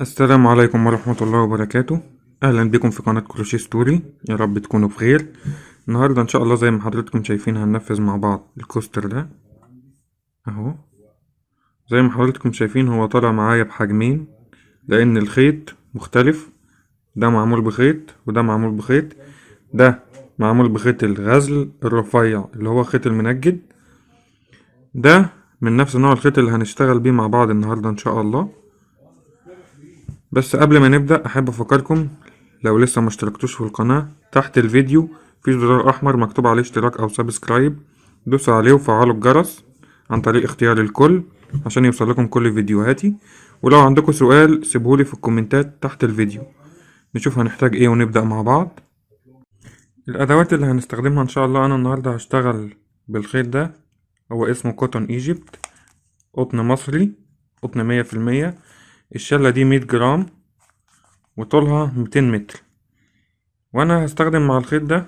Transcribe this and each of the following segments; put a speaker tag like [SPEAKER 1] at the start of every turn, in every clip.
[SPEAKER 1] السلام عليكم ورحمة الله وبركاته. أهلا بكم في قناة كروشيه ستوري، يا رب تكونوا بخير. النهاردة إن شاء الله زي ما حضراتكم شايفين هننفذ مع بعض ال coaster ده أهو. زي ما حضراتكم شايفين هو طالع معايا بحجمين لأن الخيط مختلف، ده معمول بخيط وده معمول بخيط. ده معمول بخيط الغزل الرفيع اللي هو خيط المنجد، ده من نفس نوع الخيط اللي هنشتغل بيه مع بعض النهاردة إن شاء الله. بس قبل ما نبدأ أحب أفكركم لو لسه ما اشتركتوش في القناة، تحت الفيديو في زرار أحمر مكتوب عليه اشتراك أو subscribe، دوسوا عليه وفعلوا الجرس عن طريق اختيار الكل عشان يوصل لكم كل فيديوهاتي. ولو عندكم سؤال سيبهولي في الكومنتات تحت الفيديو. نشوف هنحتاج ايه ونبدأ مع بعض. الأدوات اللي هنستخدمها إن شاء الله، أنا النهاردة هشتغل بالخيط ده، هو اسمه Cotton Egypt، قطن مصري، قطن 100%. الشلة دي 100 جرام وطولها 200 متر. وأنا هستخدم مع الخيط ده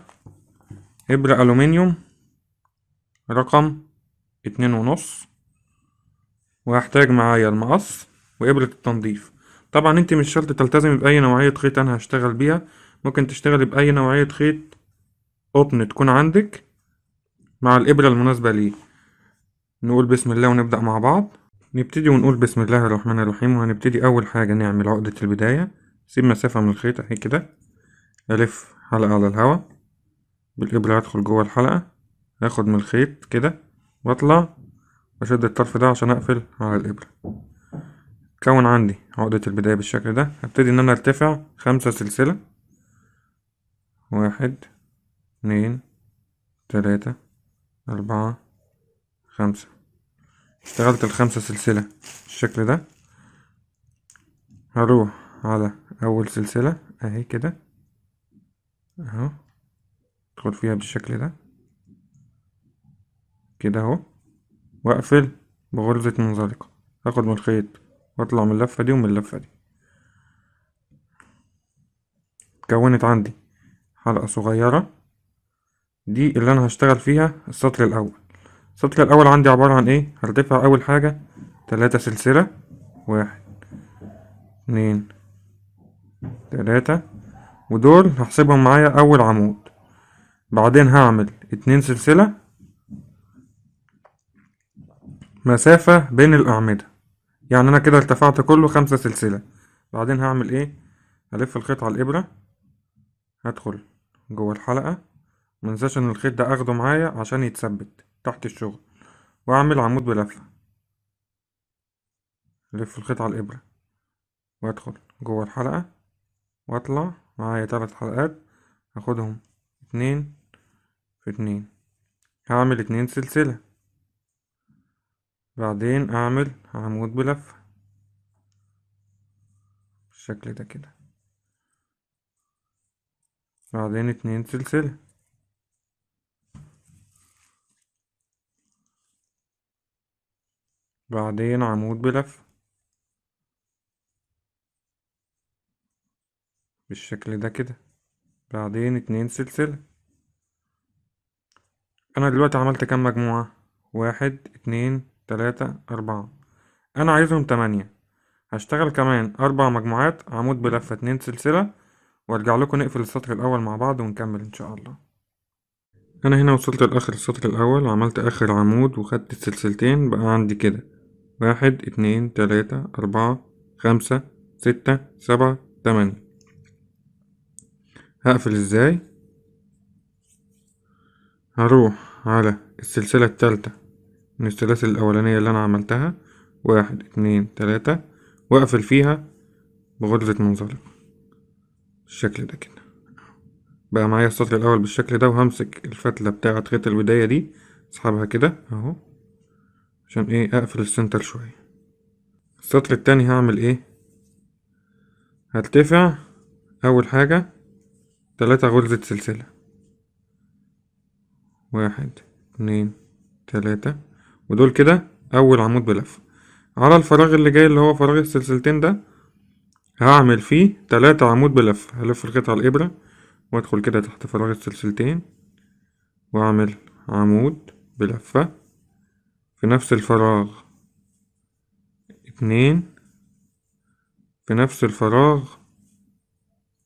[SPEAKER 1] إبرة ألومنيوم رقم 2.5، وهحتاج معايا المقص وإبرة التنظيف. طبعا انت مش شرط تلتزمي بأي نوعية خيط أنا هشتغل بيها، ممكن تشتغلي بأي نوعية خيط قطن تكون عندك مع الإبرة المناسبة ليه. نقول بسم الله ونبدأ مع بعض. نبتدي ونقول بسم الله الرحمن الرحيم. وهنبتدي أول حاجة نعمل عقدة البداية. سيب مسافة من الخيط اهي كده، ألف حلقة على الهوا بالإبرة، هدخل جوه الحلقة، هاخد من الخيط كده واطلع واشد الطرف ده عشان اقفل على الإبرة. كون عندي عقدة البداية بالشكل ده. هبتدي ان انا ارتفع 5 سلسلة، 1 2 3 4 5. اشتغلت ال5 سلسلة بالشكل ده. هروح على اول سلسلة اهي كده اهو، ادخل فيها بالشكل ده كده اهو، واقفل بغرزة منزلقة. هاخد من الخيط واطلع من اللفة دي ومن اللفة دي. اتكونت عندي حلقة صغيرة، دي اللي انا هشتغل فيها السطر الاول. السطر الاول عندي عبارة عن ايه؟ هرتفع اول حاجة 3 سلسلة، 1 2 3، ودول هحسبهم معايا اول عمود. بعدين هعمل 2 سلسلة مسافة بين الأعمدة، يعني أنا كده ارتفعت كله 5 سلسلة. بعدين هعمل إيه؟ هلف الخيط على الإبرة، هدخل جوه الحلقة، منساش إن الخيط ده أخده معايا عشان يتثبت تحت الشغل، وأعمل عمود بلفة. ألف الخيط على الإبرة وأدخل جوه الحلقة وأطلع معايا 3 حلقات، هاخدهم 2 في 2، هعمل 2 سلسلة، بعدين اعمل عمود بلفة بالشكل ده كده، بعدين 2 سلسلة، بعدين عمود بلفة بالشكل ده كده، بعدين 2 سلسلة. انا دلوقتي عملت كام مجموعة؟ 1 2 3 4، انا عايزهم 8. هشتغل كمان 4 مجموعات عمود بلفة 2 سلسلة، وارجع لكم نقفل السطر الاول مع بعض ونكمل ان شاء الله. انا هنا وصلت لاخر السطر الاول، وعملت اخر عمود وخدت السلسلتين، بقى عندي كده 1 2 3 4 5 6 7 8. هقفل ازاي؟ هروح على السلسلة التالتة من السلاسل الأولانية اللي أنا عملتها، 1 2 3، وأقفل فيها بغرزة منزلقة بالشكل ده كده. بقى معايا السطر الأول بالشكل ده، وهمسك الفتلة بتاعة خيط البداية دي أسحبها كده أهو عشان إيه؟ أقفل السنتر شوية. السطر التاني هعمل إيه؟ هرتفع أول حاجة 3 غرزة سلسلة، 1 2 3، ودول كده أول عمود بلفة. على الفراغ اللي جاي اللي هو فراغ السلسلتين ده هعمل فيه 3 عمود بلفة. هلف الخيط على الإبرة وأدخل كده تحت فراغ السلسلتين وأعمل عمود بلفة في نفس الفراغ 2، في في نفس الفراغ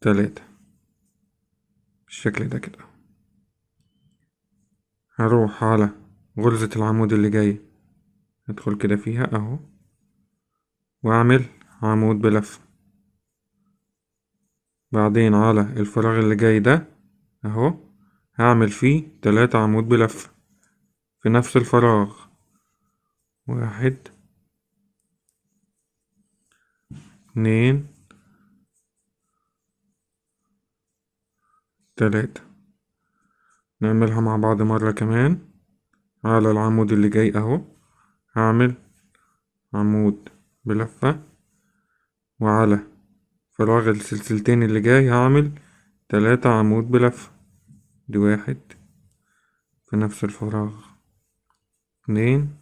[SPEAKER 1] 3 بالشكل ده كده. هروح على غرزة العمود اللي جاي، ادخل كده فيها اهو، واعمل عمود بلفة. بعدين على الفراغ اللي جاي ده اهو هعمل فيه 3 عمود بلفة في نفس الفراغ، 1 2 3. نعملها مع بعض مرة كمان. على العمود اللي جاي اهو هعمل عمود بلفة، وعلى فراغ السلسلتين اللي جاي هعمل 3 عمود بلفة، دي 1 في نفس الفراغ، 2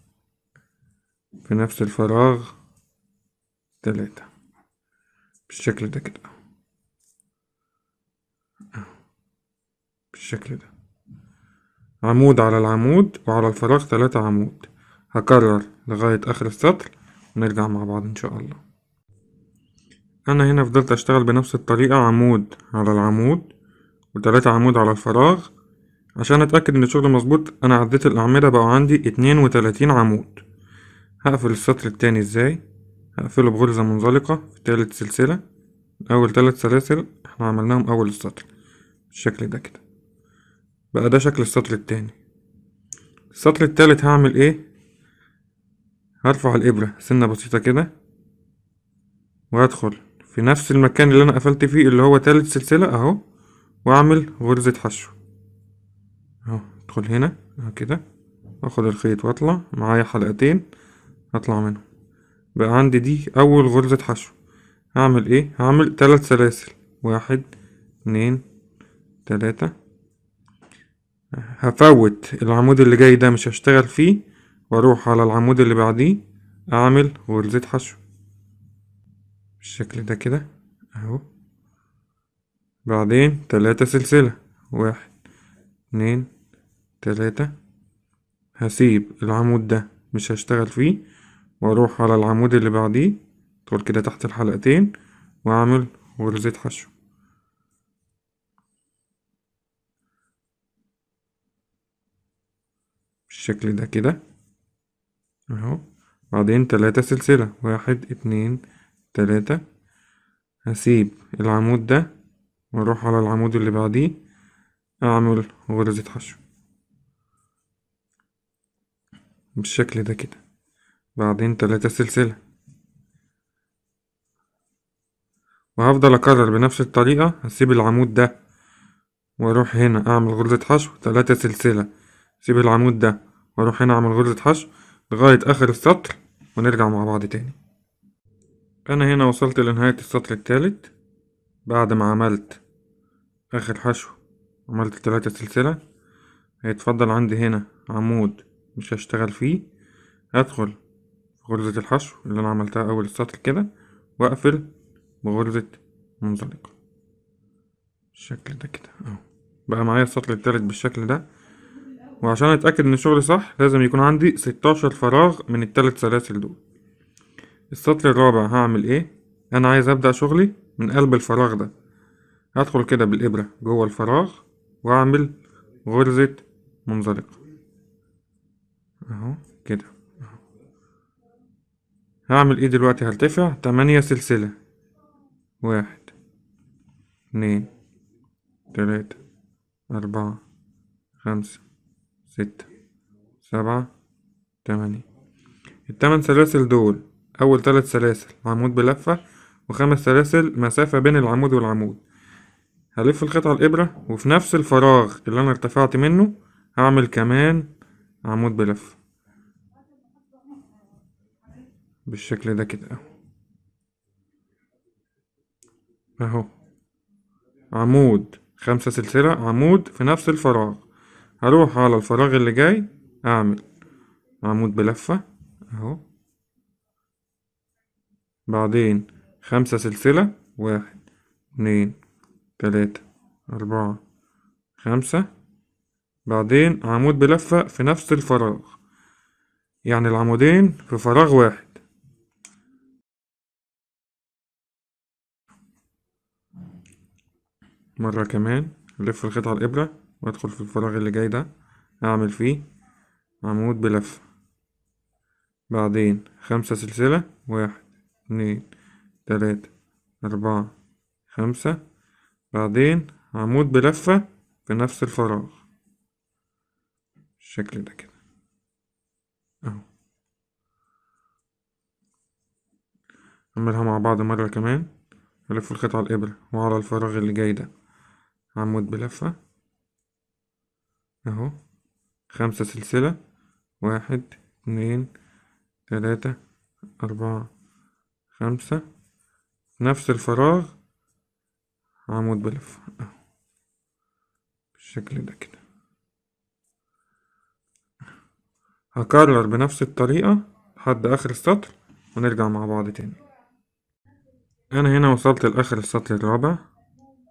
[SPEAKER 1] في نفس الفراغ، 3 بالشكل ده كده، بالشكل ده. عمود على العمود وعلى الفراغ 3 عمود. هكرر لغاية آخر السطر ونرجع مع بعض إن شاء الله. أنا هنا فضلت أشتغل بنفس الطريقة، عمود على العمود و3 عمود على الفراغ، عشان أتأكد إن الشغل مظبوط. أنا عديت الأعمدة بقوا عندي 32 عمود. هقفل السطر التاني إزاي؟ هقفله بغرزة منزلقة في تالت سلسلة، أول 3 سلاسل احنا عملناهم أول السطر بالشكل ده كده. بقى ده شكل السطر التاني. السطر التالت هعمل ايه؟ هرفع الإبرة سنة بسيطة كده، وهدخل في نفس المكان اللي أنا قفلت فيه اللي هو تالت سلسلة أهو، وأعمل غرزة حشو أهو. ادخل هنا أهو كده، واخد الخيط واطلع، معايا حلقتين هطلع منهم. بقى عندي دي أول غرزة حشو. هعمل ايه؟ هعمل 3 سلاسل، 1 2 3. هفوت العمود اللي جاي ده مش هشتغل فيه، واروح على العمود اللي بعديه اعمل غرزة حشو بالشكل ده كده اهو. بعدين 3 سلسلة، 1 2 3. هسيب العمود ده مش هشتغل فيه، واروح على العمود اللي بعديه، ادخل كده تحت الحلقتين واعمل غرزة حشو بالشكل ده كده اهو. بعدين 3 سلسلة، 1 2 3. هسيب العمود ده واروح على العمود اللي بعديه اعمل غرزة حشو بالشكل ده كده. بعدين 3 سلسلة، وهفضل اكرر بنفس الطريقة. هسيب العمود ده واروح هنا اعمل غرزة حشو، 3 سلسلة، سيب العمود ده واروح هنا اعمل غرزة حشو لغاية اخر السطر، ونرجع مع بعض تاني. انا هنا وصلت لنهاية السطر التالت. بعد ما عملت اخر حشو عملت 3 سلسلة، هيتفضل عندي هنا عمود مش هشتغل فيه. هدخل في غرزة الحشو اللي انا عملتها اول السطر كده، واقفل بغرزة منزلقة بالشكل ده كده اهو. بقى معايا السطر التالت بالشكل ده. وعشان اتاكد ان الشغل صح لازم يكون عندي 16 فراغ من ال3 سلاسل دول. السطر الرابع هعمل ايه؟ انا عايز ابدا شغلي من قلب الفراغ ده. هدخل كده بالابره جوه الفراغ واعمل غرزه منزلقه اهو كده اهو. هعمل ايه دلوقتي؟ هرتفع 8 سلسله، 1 2 3 4 5 6 7 8. ال8 سلاسل دول أول 3 سلاسل عمود بلفة، و5 سلاسل مسافة بين العمود والعمود. هلف الخيط على الإبرة، وفي نفس الفراغ اللي أنا ارتفعت منه هعمل كمان عمود بلفة بالشكل ده كده اهو اهو. عمود 5 سلسلة، عمود في نفس الفراغ. هروح على الفراغ اللي جاي اعمل عمود بلفة اهو، بعدين 5 سلسلة، 1 2 3 4 5، بعدين عمود بلفة في نفس الفراغ، يعني العمودين في فراغ واحد. مرة كمان ألف الخيط على الإبرة وأدخل في الفراغ اللي جاي ده، أعمل فيه عمود بلفة، بعدين 5 سلسلة، 1 2 3 4 5، بعدين عمود بلفة في نفس الفراغ بالشكل ده كده اهو. نعملها مع بعض مرة كمان، ألف الخيط على الإبرة وعلى الفراغ اللي جاي ده عمود بلفة اهو، 5 سلسلة، 1 2 3 4 5، نفس الفراغ عمود بلفة اهو بالشكل ده كده. هكرر بنفس الطريقة لحد آخر السطر ونرجع مع بعض تاني. أنا هنا وصلت لآخر السطر الرابع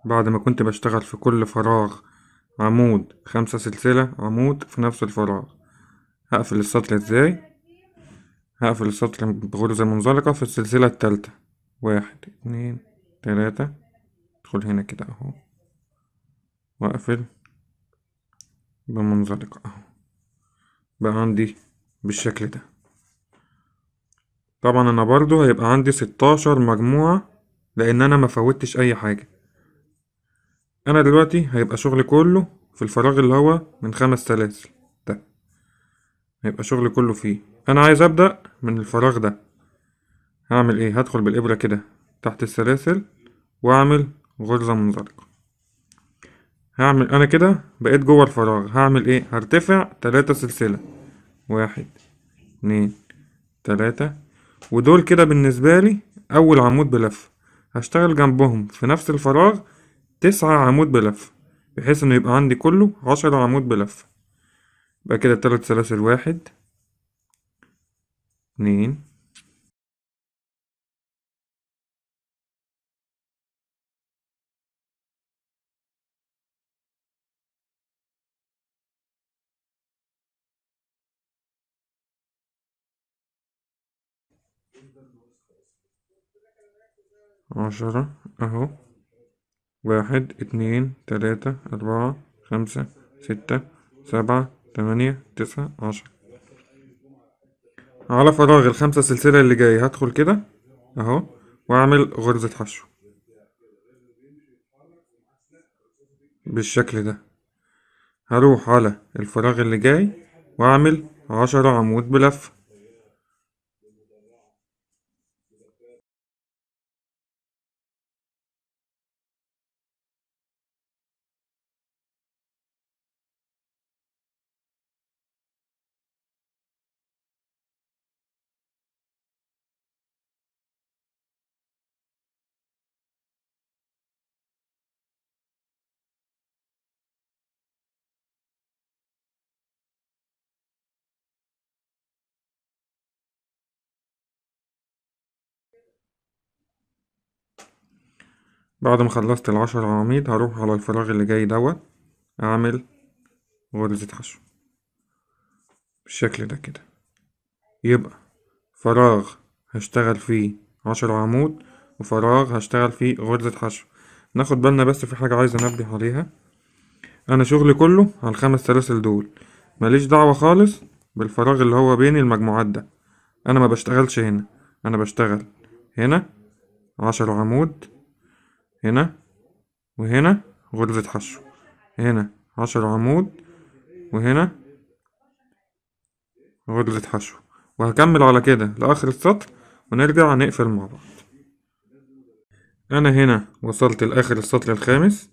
[SPEAKER 1] بعد ما كنت بشتغل في كل فراغ عمود 5 سلسلة عمود في نفس الفراغ. هقفل السطر ازاي؟ هقفل السطر بغرزة منزلقة في السلسلة التالتة، 1 2 3، ادخل هنا كده اهو واقفل بمنزلقة اهو، بقى عندي بالشكل ده. طبعا انا برضو هيبقى عندي 16 مجموعة لان انا ما فوتش اي حاجة. انا دلوقتي هيبقى شغلي كله في الفراغ اللي هو من 5 سلاسل ده، هيبقى شغلي كله فيه. انا عايز ابدأ من الفراغ ده، هعمل ايه؟ هدخل بالابرة كده تحت السلاسل واعمل غرزة منزلقة. هعمل انا كده بقيت جوه الفراغ، هعمل ايه؟ هرتفع 3 سلسلة، 1 2 3، ودول كده بالنسبة لي اول عمود بلفة. هشتغل جنبهم في نفس الفراغ 9 عمود بلفة، بحيث انه يبقى عندي كله 10 عمود بلفة. يبقى كده 3 سلاسل، 1 2 10 اهو، 1 2 3 4 5 6 7 8 9 10. على فراغ ال5 سلسلة اللي جاي هدخل كده اهو واعمل غرزة حشو بالشكل ده. هروح على الفراغ اللي جاي واعمل 10 عمود بلفة. بعد ما خلصت ال10 عواميد هروح على الفراغ اللي جاي دوت اعمل غرزة حشو بالشكل ده كده. يبقى فراغ هشتغل فيه 10 عمود وفراغ هشتغل فيه غرزة حشو. ناخد بالنا بس في حاجة عايز انبه عليها، انا شغلي كله على ال5 سلاسل دول، ماليش دعوة خالص بالفراغ اللي هو بين المجموعات ده. انا ما بشتغلش هنا، انا بشتغل هنا 10 عمود، هنا وهنا غرزة حشو، هنا 10 عمود وهنا غرزة حشو، وهكمل على كده لآخر السطر ونرجع نقفل مع بعض. أنا هنا وصلت لآخر السطر الخامس،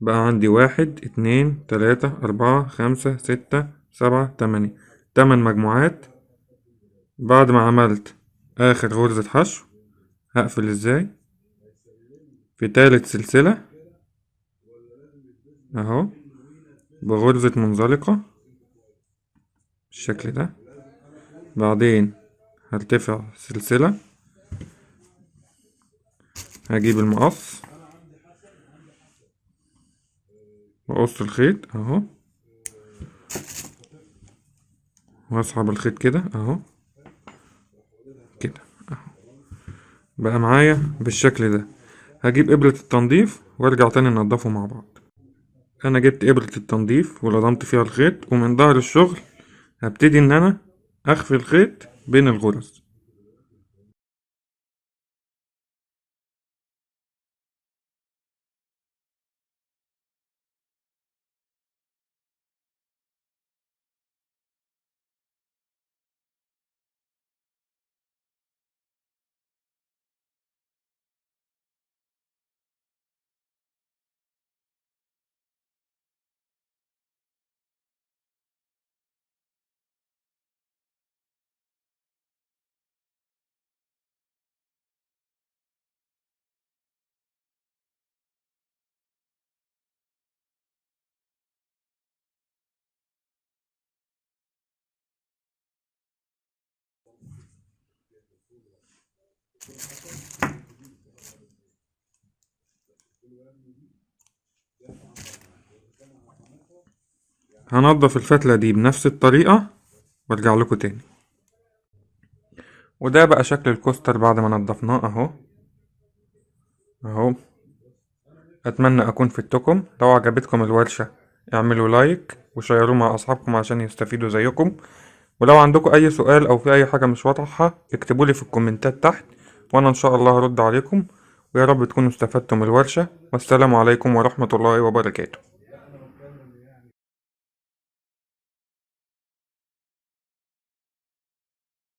[SPEAKER 1] بقى عندي 1 2 3 4 5 6 7 8، 8 مجموعات. بعد ما عملت آخر غرزة حشو هقفل ازاي؟ في تالت سلسلة اهو بغرزة منزلقة بالشكل ده، بعدين هرتفع سلسلة، هجيب المقص واقص الخيط اهو، واسحب الخيط كده اهو كده اهو، بقى معايا بالشكل ده. هجيب ابرة التنظيف وارجع تاني ننضفه مع بعض. انا جبت ابرة التنظيف ولضمت فيها الخيط، ومن ظهر الشغل هبتدي ان انا اخفي الخيط بين الغرز. هنضف الفتلة دي بنفس الطريقة وارجع لكم تاني. وده بقى شكل ال coaster بعد ما نضفناه اهو اهو. اتمنى اكون فدتكم. لو عجبتكم الورشة اعملوا like وشيروه مع اصحابكم عشان يستفيدوا زيكم. ولو عندكم اي سؤال او في اي حاجة مش واضحة اكتبولي في الكومنتات تحت، وانا ان شاء الله هرد عليكم. ويا رب تكونوا استفدتم من الورشة. والسلام عليكم ورحمة الله وبركاته.